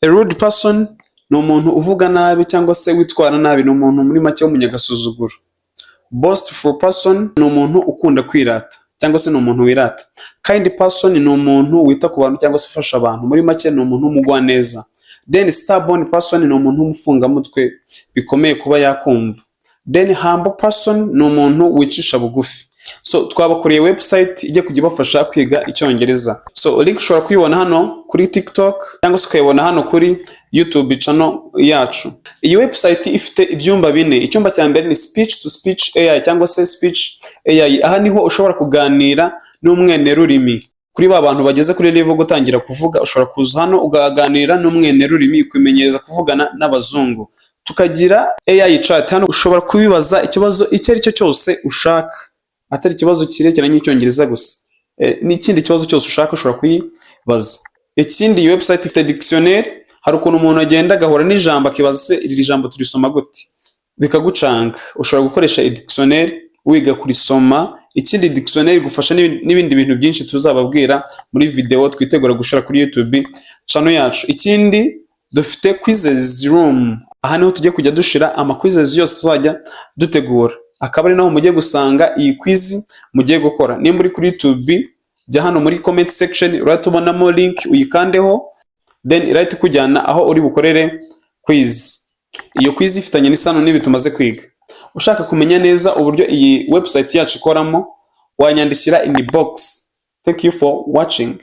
A rude person ni umuntu uvuga nabi cyangwa se witwara nabi, ni umuntu muri make w'umunyagasuzuguro. Boastful person ni umuntu ukunda kwirata cyangwa se ni umuntu wirata. Kind person ni umuntu wita ku bantu cyangwa se ufasha abantu, muri make ni umuntu w'umugwaneza. Then stubborn person ni umuntu w'umufungamutwe, bikomeye kuba yakumva. Then humble person ni umuntu wicisha bugufi. So twabakoreye website ijya kujya ibafasha kwiga Icyongereza. So link ushobora kuyibona hano kuri TikTok cyangwa se ukayibona hano kuri YouTube channel yacu. Iyi website ifite ibyumba bine. Icyumba cya mbere ni speech to speech AI cyangwa se speech AI. Aha niho ushobora kuganira n'umwenerurimi. Kuri ba bantu bageze kuri level gutangira kuvuga, ushobora kuza hano ukaganira n'umwenerurimi, ukimenyereza kuvugana n'abazungu. Tukagira AI chat. Hano ushobora kubibaza ikibazo icyo ari cyo cyose ushaka, atari ikibazo cyerekeranye n'Icyongereza gusa, n'ikindi kibazo cyose ushaka ushobora kuyibaza. Ikindi, iyi website ifite dictionnaire. Hari ukuntu umuntu agenda agahura n'ijambo akibaza: "Se iri jambo turisoma gute?" Bikagucanga. Ushobora gukoresha dictionnaire wiga kurisoma. Ikindi, dictionnaire igufasha n'ibindi bintu byinshi tuzababwira muri video twitegura gushira kuri YouTube channel yacu. Ikindi, dufite quizzes room. Aha niho tugiye kujya dushira ama quizzes yose tuzajya dutegura, akaba ari naho mugiye gusanga iyi quiz mugiye gukora. Nimba uri kuri YouTube, jya hano muri comment section, urahita ubonamo link, uyikandeho, then irahita ikujyana aho uri bukorere quiz. Iyo quiz ifitanye n'isano n'ibi tumaze kwiga. Ushaka kumenya neza uburyo iyi website yacu ikoramo, wanyandikira inbox. Thank you for watching.